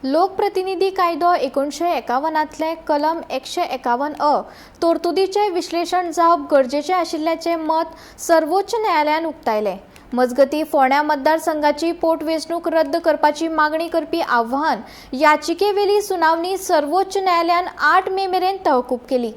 लोकप्रतिनिधी कायदो 1951तलें कलम 151 अ तरतुदीचें विश्लेशण जावप गरजेचें आशिल्ल्याचें मत सर्वोच्च न्यायालयान उक्तायलें. मजगतीं, फोंड्या मतदारसंघाची पोटवेंचणूक रद्द करपाची मागणी करपी आव्हान याचिकेवेली सुनावणी सर्वोच्च न्यायालयान 8 मे मेरेन तहकूब केली.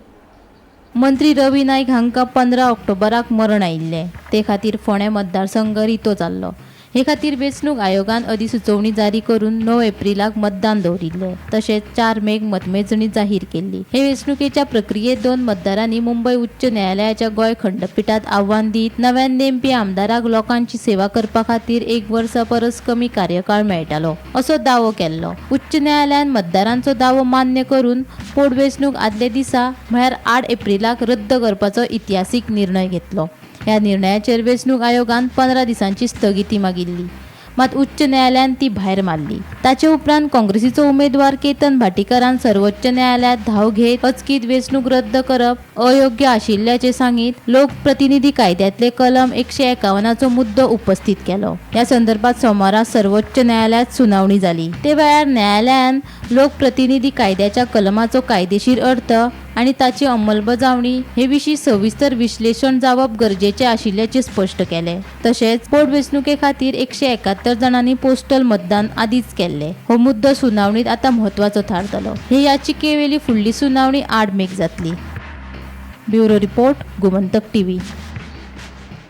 मंत्री रवी नायक हांकां 15 ऑक्टोबराक मरण आयिल्लें. ते खातीर फोंडें मतदारसंघ रितो जाल्लो. हे खातीर वेंचणूक आयोगान अधिसुचोवणी जारी करून 9 एप्रिलाक मतदान दवरिल्लें. तशेंच 4 मेक मतमेजणी जाहीर केल्ली. हे वेंचणुकेच्या प्रक्रियेत 2 मतदारांनी मुंबय उच्च न्यायालयाच्या गोंय खंडपिठात आव्हान दीत नव्यान नेमपी आमदाराक लोकांची सेवा करपा खातीर 1 वर्सा परस कमी कार्यकाळ मेळटालो असो दावो केल्लो. उच्च न्यायालयान मतदारांचो दावो मान्य करून पोटवेंचणूक आदल्या दिसा म्हळ्यार 8 एप्रिलाक रद्द करपाचो इतिहासीक निर्णय घेतलो. ह्या निर्णयाचेर वेंचणूक आयोगान 15 दिसांची स्थगिती मागिल्ली, मात उच्च न्यायालयान ती भायर मारली. ताचे उपरांत काँग्रेसीचो उमेदवार केतन भाटीकारान सर्वोच्च न्यायालयात धांव घेत अचकीत वेंचणूक रद्द करप अयोग्य आशिल्ल्याचें सांगीत लोकप्रतिनिधी कायद्यांतले कलम 151चो मुद्दो उपस्थित केलो. ह्या संदर्भात सोमारा सर्वोच्च न्यायालयात सुनावणी जाली. ते वेळार न्यायालयान लोकप्रतिनिधी कायद्याच्या कलमाचो कायदेशीर अर्थ आनी ताची अंमलबजावणी हे विशीं सविस्तर विश्लेशण जावप गरजेचें आशिल्ल्याचें स्पश्ट केलें. तशेंच पोटवेंचणुके खातीर 171 जाणांनी पोस्टल मतदान आदींच केल्लें. हो मुद्दो सुनावणीत आतां म्हत्वाचो थारतलो. हे याचिकेवेली फुडली सुनावणी 8 मेक जातली. Bureau report, Gomantak TV.